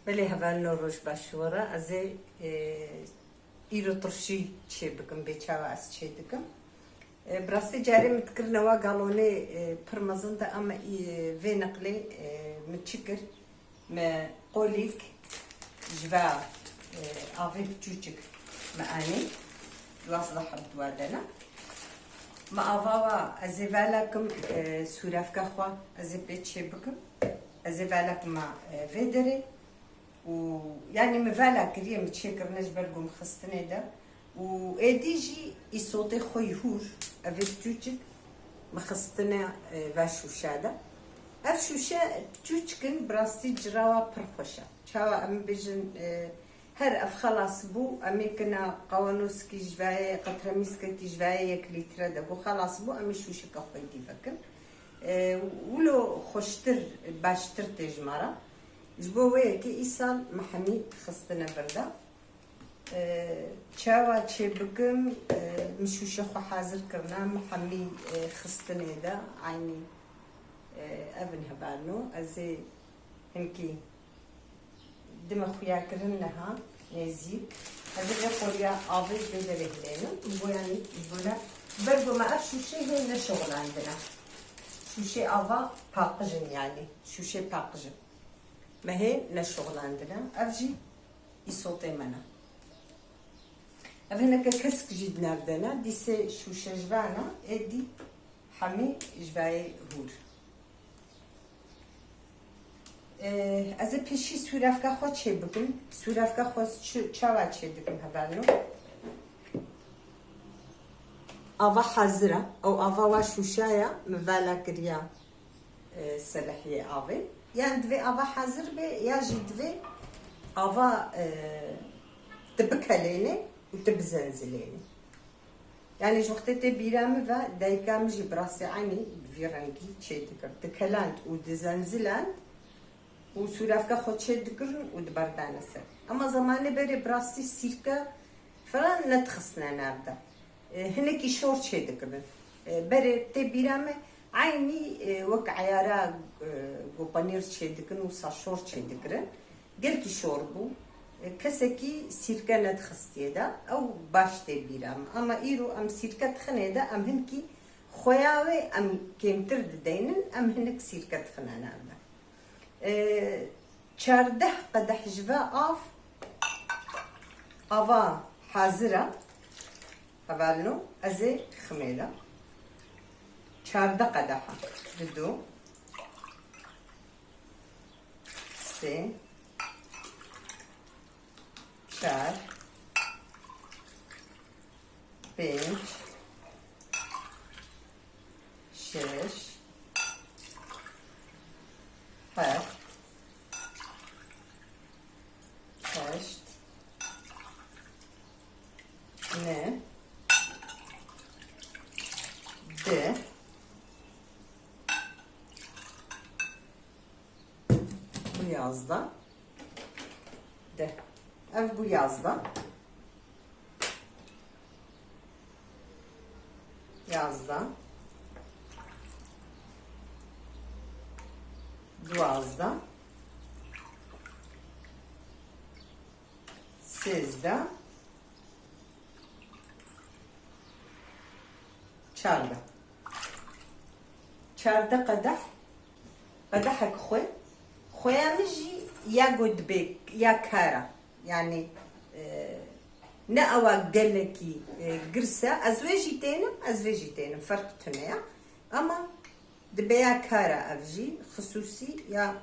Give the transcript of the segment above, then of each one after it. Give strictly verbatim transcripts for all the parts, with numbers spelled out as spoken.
Belê hevalno, roj baş ji we re. Ez ê, e, îro turşî çê bikim, bê çawa ez çê dikim. E, bi rastî carê min dikirine wa galonê, e, pir mezin de, ama, e, vê neqlê, e, min çi kir? Me qolîk ji va, e, avê piçûçik me anî, duwazdeh heb dua dene. Me ava wa, ez ê velakim, e, sûrevka xwe, ez ê pê çê bikim. Ez ê velakim, e, vê derê. Û, yanî, min vela kiriye, min çêkirine ji ber ku min xistinê de. Û êdî jî îsotê xwe yî hûr, ev ê piçûçik, min xistine, e, va şûşe de. Ev şûşe piçûçik in, bi rastî cirawa pir xweş e. Çawa em bêjin, e, her ev xelas bû, em ê kina qawanoskî ji vayê, qetremîskekî ji vayê yek lître de ku xelas bû, em ê şûşeka xwe dî vekin. E, wilo xweştir, baştir tê ji me re. Ji bo wê yekê îsal me hemî xistine vir de. E, çawa çê bikim, e, min şûşe xwe hazir kirine, me hemî, e, xistinê de, eynî, e, ev in hevalno. Ez ê hinkî dime xuya kirin niha, nêzîk. Ez ê vê qoriya avê ji vê derê hilênim. Bo yanî ji bo ne, ber ku me ev şûşe hê neşixulandine. Şûşê ava paqij in yanî. Şûşê paqij in. Me hê neşixulandine. Ev jî îsotê me ne. Ev hineke kesk jî di nav de ne. Dîsê şûşe ji va ne, êdî hemî ji vayê hûr. Ee, ez ê pêşî sûrevka xwe çê bikim. Sûrevka xwe çi, çawa çê dikim hevalno? Ava hazir e. Ew ava wa şûşa ye, min vela kiriya, e, selehiyê avê. Yan divê ava hazir be, ya jî divê ava, e, tu bikelênê û tu bizenzilênê. Yanî ji wextê tê bîra min ve, dayika min jî bi rastî eynî bi vî rengî çê dikir. Dikeland û dizenzilend û sûrevka xwe çê dikirin û diberdane ser. Ema zemanê berê bi rastî sîrke filan nedixistine nav de. E, hinekî şor çê dikirin. E, berê tê bîra min eynî, e, wek eyara, e, ku penîr çê dikin wisa şor çê dikirin. Gelkî şor bû. E, kesekî sîrke nedixistiye de. Ew baş tê bîra min. Ama îro em sîrke dixinê de, em hinkî xweya wê em kêmtir dideynin, em hinek sîrke dixine nav de. E, çardeh qedeh ji ve av, ava hazir e. Hevalno, ez ê ximêle. Çardeh qedeha. Didu. Sê. Çar. Pênc. Şeş. Heft. Heşt. Neh. Deh. Bu yazda. Deh. Ev bu yazda. Yazda. Duwazda. Sêzde. Çardeh. Çardeh qedeh. Qedehek xwe. Xweya min jî ya ku dibê ya kar e. Yanî, e, ne ewa gelekî, e, girs e. Ez wê jî tênim, ez vê jî tênim. Ferq tune ye. Ama dibe ya kar e ev jî. Xisûsî ya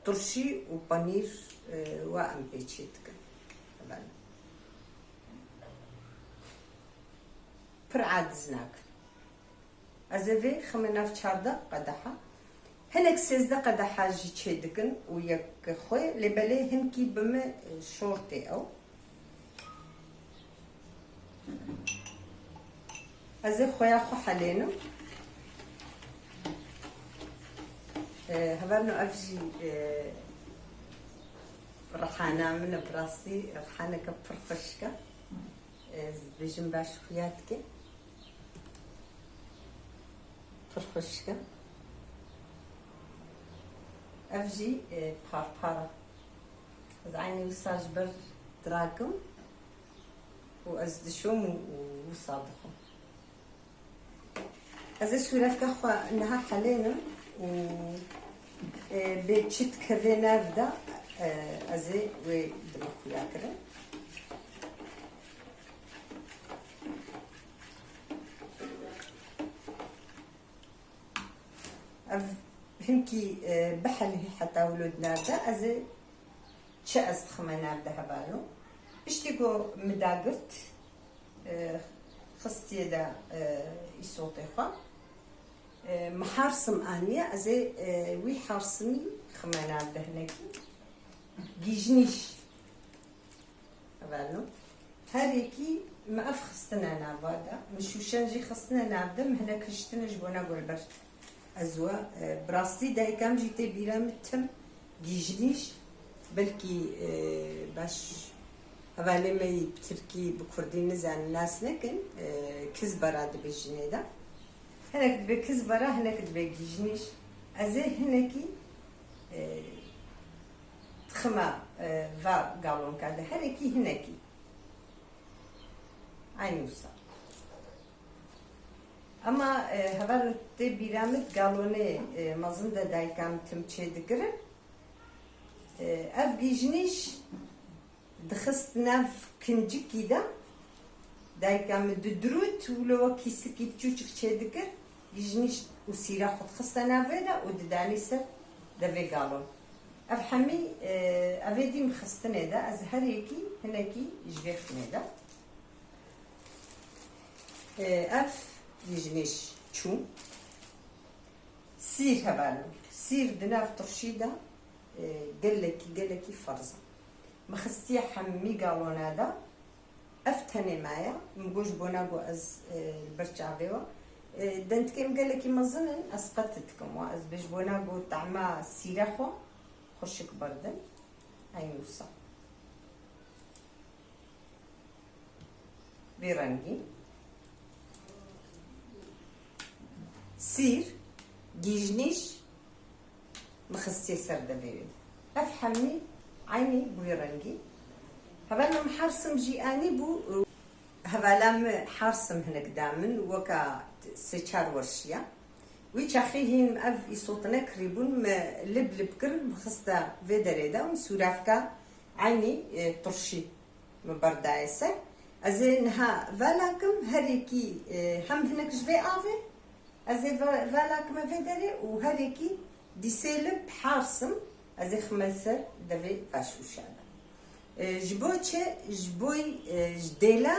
turşî û penîr, e, wa em pê çê dikin. Belê. Pir aciz nakin. Ez ê vê xime nav çardeh qedeha. Hinek sêzdeh qedeha jî çê dikin û yek xwe, lê belê hinkî bi min şor tê ew. Ez ê xweya xwe helênim. E, hevalno ev jî, e, rihana min e, bi rastî rihaneke pir xweşik e. Ez dibêjim baş xuya dike. Pir xweşik e. Ev jî, e, parpar e. Ez eynî wisa ji ber dirakim û ez dişom û, û wisa dixwim. Ez ê sûrefka xwe niha helênim û, e, bê çi dikeve nav de, e, ez ê wê dime xuya kirin. Ev hinkî, e, bihelî heta wilo di nav de, ez ê çi ez dixime nav de hevalno. Piştî ku min dagirt, e, xistiye de, e, îsotê xwe. E, min harsim aniye, ez ê, e, wî harsimî xime nav de hinekî. Gîjnîş. Hevalno. Her yekî me ev xistine nav de. Me şûşen jî xistine nav de, me hinek hiştine ji bona ku li ber ez we. E, bi rastî dayika min jî tê bîra min tim gîjnîş. Belkî, e, baş hevalê me yî bi tirkî, bi kurdî nizanin, nas nekin. E, kizbera dibe jinê de. Hinek dibe kizbera, hinek dibe gîjnîş. Ez ê hinekî, e, dixime, e, va galonka de. Herekî hinekî. Eynî wisa. Ema, e, heval tê bîra min galonê, e, mezin de dayika min tim çêdikirin. E, ev gîjnîş dixist nav kincikî de, dayika min didirût, wilo wek kîsikî biçûçik çêdikir, gîjnîş û sîra xwe dixiste navê de û didanî ser devê galon. Ev hemî, e, evê dî min xistinê de, ez her yekî hinekî ji vê ximê de. E, ev gîjnîş çû. Sîr hevalno. Sîr di nav turşî de, e, gelekî, gelekî ferz e. Min xistiye hemî galona de. Ev tenê maye. Min got ji bona ku ez, e, li ber çavê we. E, dentikê min gelekî mezin in, ez qet dikim we. Ez bê ji bona ku tahma sîre xwe xweşik berdin. Eynî wisa. Vî rengî. Sîr, gîjnîş, min xistiye ser devê wê. Ev hemî eynî bi wî rengî. Hevalno min harsim jî anî bû. Hevala min harsim hinek da min, weka sê çar werşî ye. Wî çaxî hîn ev îsotine kirîbûn, min lib lib kir, min xiste vê derê de û sûrafka eynî, e, turşî min berdaye ser. Ez ê niha vala kim, her yekî, e, hem hinek ji vê avê, ez ê va-, vala kime vê derê û her yekî dîsê li bi harsim, ez ê xime ser devê veşûşa de. E, ji bo çi? Ji bo, e, ji dêla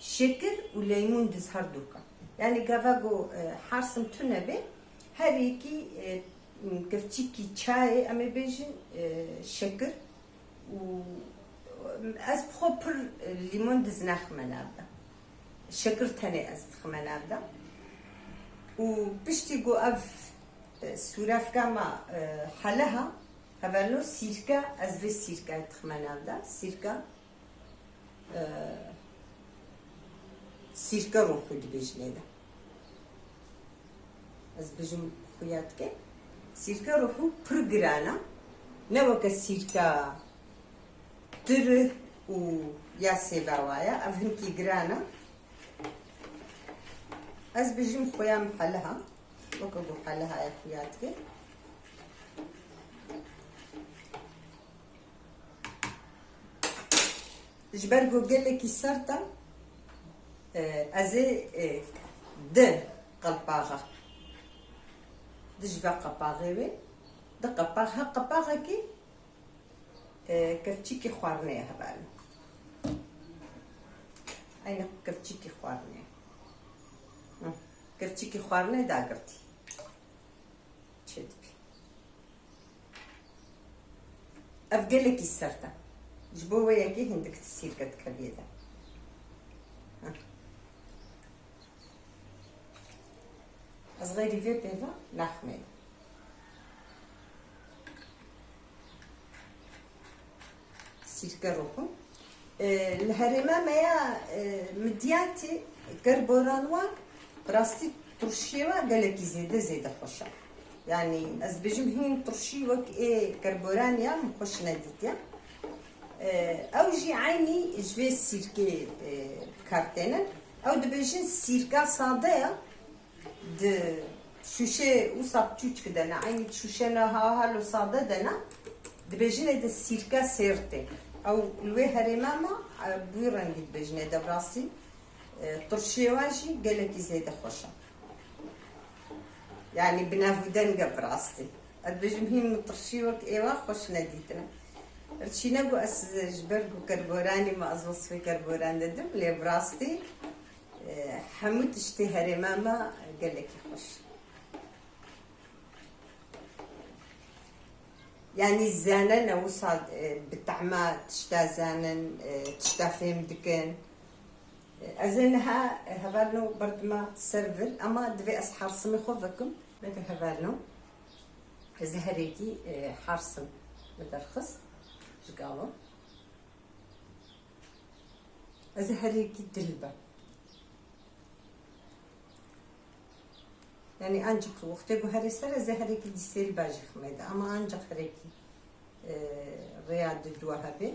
şekir û leymûn diz her dûka. Yanî gava ku, e, harsim tune bê, her yekî, e, kevçîkî çayê, em ê bêjin, e, şekir û ez bi xwe pir limon diz naxime nav de. Şekir tenê ez dixime nav de. Û piştî ku ev, e, sûrefka me, e, heleha, hevalno sîrke, ez vê sîrkayê dixime nav de. Sîrka, e, sîrke ruhû dibêjin ê de. Ez bijim xuya dike. Sîrke ruhû pir giran e. Ne weke sîrka tirih û ya sêvawa ye. Ev hinkî giran e. Ez bijim xuya min heleha. Weke ku heleha ye xuya dike. Ji ber ku gelekî sert e, e, ez ê, e, di qelpaxa, di ji ve qepaxê wê, di qepax, her qepaxekî, e, kevçîkî xwarinê ye hevalno. Eynî kevçîkî xwarinê. Hı. Kevçîkî xwarinê dagirtî. Çêdibî. Ev gelekî sert e. Ji bo wê yekê hindik sîrke dikeviyê de. Heh. Ez xeyrî vê pêva naximê. Sîrke ruhû. E, li herêma me ya, e, Midyatê kerboran wan bi rastî turşiyê wan gelekî zêde, zêde xweş e. Yanî ez bêjim hîn turşî wek ê kerboran ya min xweş nedîtiye. Ew jî eynî ji vê sîrkê, e, bi kar têne. Ew dibêjin sîrka sade ye. Di şûşe wisa piçûçik de ne, eynî şûşe ne ha halo sade de ne. Dibêjin ê de sîrka sêr tê. Ew li wê herêma me, e, bi wî rengî dibêjin ê de bi rastî. E, tirşiyê wan jî gelekî zêde xweş e. Yanî binavûdeng e bi rastî. Ez dibêjim hîn min tirşî wek êwan xweş nedîtine. Çîne ku ez ji ber ku kergoranî me ez wesfê kergoran didim, lê bi rastî, e, hemû tiştê herêma me gelekî xweş. Yanî zane ne wisa, e, bi tehma tişta zanin, e, tişta fêm dikin. Ez ê niha hevalno berdima ser vir, ama divê ez harsimê xwe vekim. Neke hevalno, ez ê herekî, e, harsim min derxist ji galo. Ez ê herekî dil be. Yanî ancaq wextê ku herê ser ez ê herekî dîsêl bajî ximê de. Ama ancaq herekî, e, rêya di dua hebe.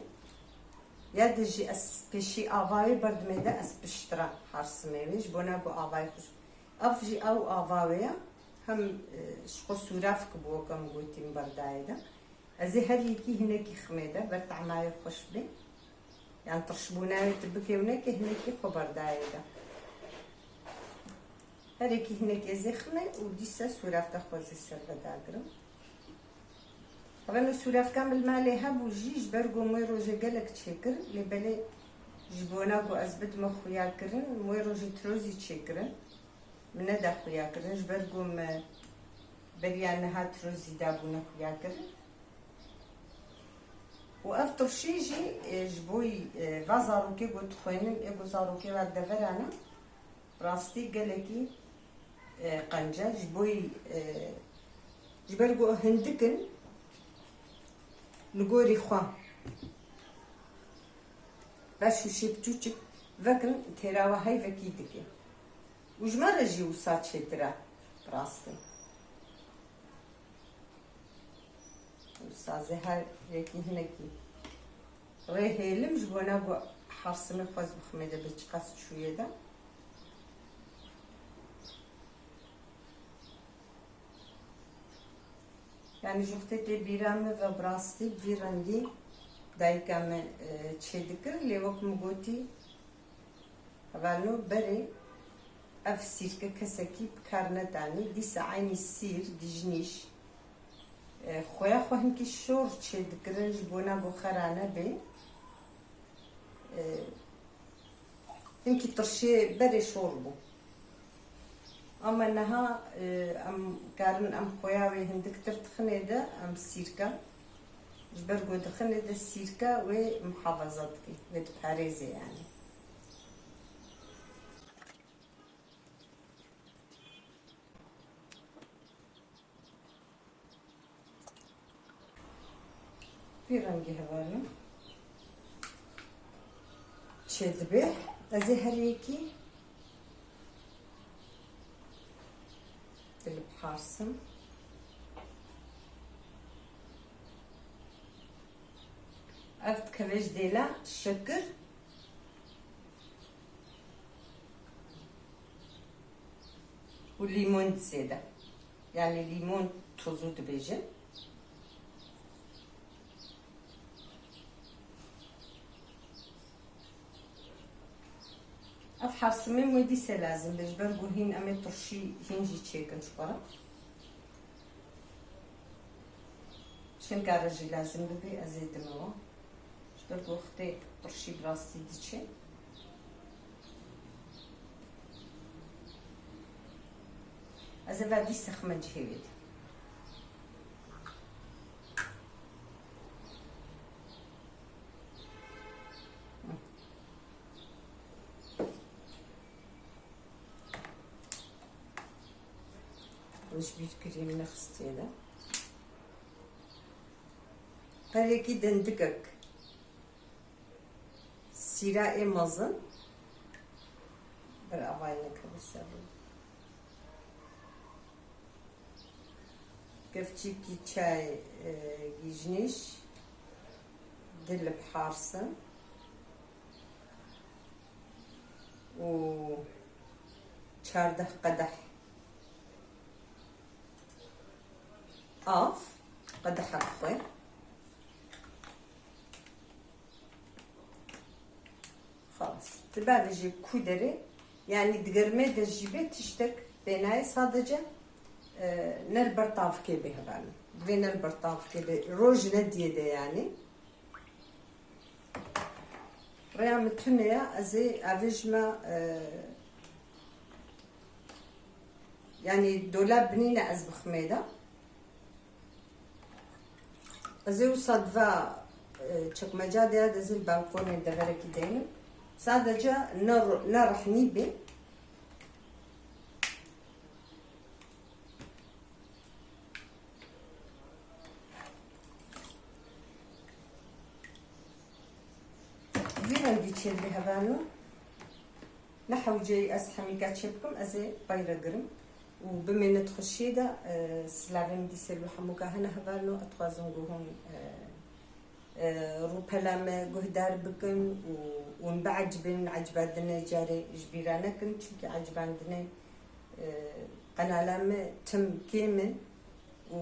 Ya di jî ez pêşî avayê berdimê de ez piştira harsimê wê. Ji bona ku avayê xweş. Ev jî ew ava wê ya. Hem, e, ji xwe sûravk bû wek em gotîn berdayê de. Ez ê her yekî hinekî ximê de, ber tehmayê xweş bê. Yan tirşbûna wê tu bikê û neke hinekî xwe berdayê de. Her yekî hinekê zê xime û dîsa sûravka xwe zê ser ve dagirim. Hevalno sûravka min li malê hebû jî ji ber ku wê rojê gelek çêkir, lê belê ji bona ku ez bidime xuya kirin, wê rojê tirozî çêkirin. Min neda xuya kirin, ji ber ku me beriya niha tirozî dabûne xuya kirin. Û ev tirşî jî, e, ji bo yî, e, va zarokê ku dixwênin, ê ku zarokê ve devera ne, rastî gelekî, e, qenc e. Ji bo yî, e, ji ber ku hindik in, li gorî xwe ve şûşê piçûçik vekin têra we heyvekî dike. Û ji me re jî wisa çêtir e, bi rastî. Wisa zê her yekî hinekî rê hêlim ji bona ku harsimê xwe ez biximê de bê çiqas çûyê de. Yanî ji wextê tê bîra min ve bi rastî bi vî rengî dayika min, e, çêdikir, lê wek min gotî, hevalno berê ev sîrke kesekî bi kar nedanî, dîsa eynî sîr, gîjnîş, e, xuya xwe hinkî şor çêdikirin ji bona ku xera nebê. E, Hinkî tirşê berê şor bû. Ama niha, e, em karin em xuya wê hindik tir dixinê de, em sîrka. Ji ber ku dixinê de sîrka wê muhafaza dike, wê diparêzê yanî. Vî rengî hevalno çêdibe. Ez ê her yekî dilê biharsim. Ev dikeve ji dêla şekir û lîmon zêde. Yanî lîmon tozû dibêjin. Ev harsimê wê dîse lazim be, ji ber ku hîn em ê turşî hîn jî çêkin ji xwe re. Çend kare jî lazim bibe, ez ê dimewa. Ji ber ku wextê turşî bi rastî diçe. Ez ê va dîsa xime cihê wê de. Ji bîr kirî min nexistiye de. Her yekî dendikek sîra ê mezin. Ber avayê nekeve ser rû. Kevçîkî çay, e, gîjnîş. Dil bi harsin û çardeh qedeh av, qedehek xwe. Xalas. Dibe vê jî ku derê, yanî di germê de jî bê tiştek pê nayê, sadece, e, ne li ber tavkê bê hevalno. Divê ne li ber tavkê bê, roj nediyê de yanî. Rêya min tune ye, ez ê avêjime, e, yanî dolab binîne ez biximê de. Ez ê wisa diva, e, çekmeca de ya de ez ê li balkonê deverekî deynim. Sadece ne ro-, ne rehnî bê. Vî rengî çêdibe hevalno. Ne hewceyî ez hemîka çêbikim, ez ê pey re girim. Û bimêne di xweşiyê de, e, silavên min dîsê li hemûka hene hevalno. Ez dixwazim ku hûn, e, e, rûpela me guhdar bikin û hûn biecibin, eciba dinê carê ji bîra nekin, çimkî eciban dinê, e, qenala me tim kêm in û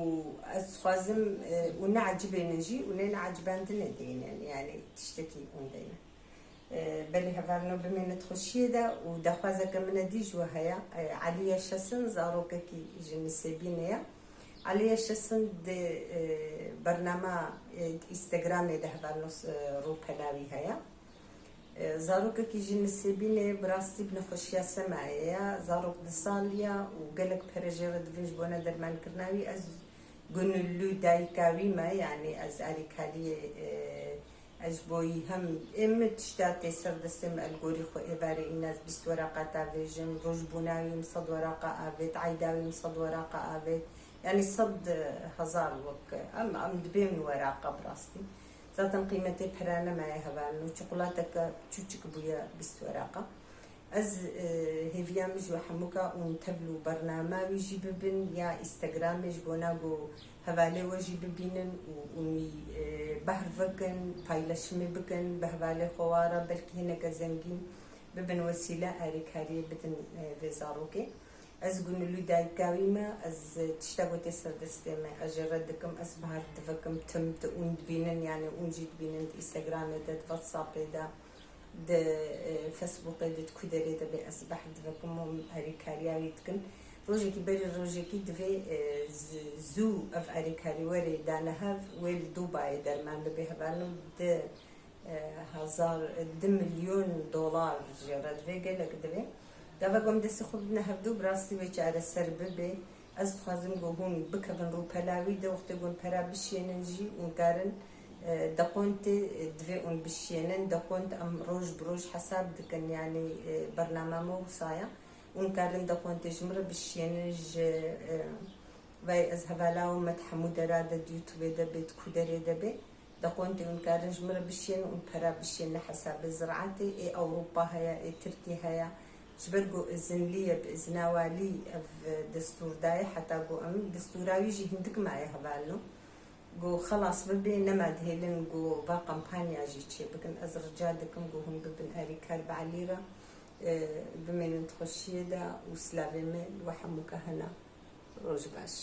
ez dixwazim, e, û neecibênin jî û nê neecibandinê deynin, yanî tiştekî hûn deynin. E, belê hevalno bimêne di xweşiyê de û daxwazeke min e dî ji we heye. E, Elî Yaşasın zarokekî ji Nisêbînê ye. Elî Yaşasın di, e, bernama, e, di Instagramê de hevalno, e, rûpela wî heye. E, zarokekî ji Nisêbînê bi rastî bi nexweşiya semayê ye. Zarok du salî ye û gelek pere jê re dibin ji bona dermankirina wî. Ez gunillu dayika wî me, yanî ez alîkariyê, e, ez ji bo yî hem ê min tişta tê ser destê min, el gorî xwe êvarê îna ez bîst weraqa tavêjim, rojbûna wî min sed weraqa avêt, eyda wî min sed weraqa avêt. Yanî sed hezar wek em, em dibê min weraqa bi rastî. Zaten qîmetê pera nemaye hevalno, çikolateke çûçik bûye bîst weraqa. Ez, e, hêviya min ji we hemûka hûn tevlî bernama wî jî bibin ya Instagramê ji bona ku hevalê we jî bibînin û hûn wî, e, behr vekin, paylaşimê bikin bi hevalê xwe wa re, belkî hineke zengîn bibin wesîle alîkariyê bidin, e, vê zarokê. Ez gunilû dayika wî me, ez tişta ku tê ser destê me, ez jê re dikim, ez behr divekim, tim tu hûn dibînin, yanî hûn jî dibînin di Instagramê de, di WhatsAppê de, di, e, Facebookê de, di ku derê de bê ez behr divekim û alîkariya wî dikin. Rojekî berî rojekî divê, e, z-, zû ev alîkarî werê dane hev, wê li Dubayê derman bibê hevalno di e, hezar, du milyon dolar jê re divê, gelek divê. Gava ku em destê xwe bidine hevdû, bi rastî wê çareser bibe. Ez dixwazim ku hûn bikevin rûpela wî de, wextê ku hûn pera bişiyênin jî, hûn karin, e, deqontê, e, divê hûn bişiyênin. Deqont em roj bi roj hesab dikin, yanî, e, bernama me wisa ye. Hûn karin deqontê ji min re bişiyênin, ji, e, Vay ez hevala we me di hemû dera de di YouTubeê de bê, di ku derê de bê. Deqontê hûn karin ji min re bişiyên û pera bişiyên li hesabê ziraetê. Ê Ewropa heye, ê Tirkî heye. Ji ber ku izinlî ye, bi izna walî ev destûr daye, heta ku em destûra wî jî hindik maye hevalno. Ku xelas bibê, nema dihêlin ku va kampanya jî çêbikin. Ez rica dikim ku hûn bibin alîkar bi Elî re, e, bimênin di xweşiyê de û silavê me li we hemûka hene. Roj baş.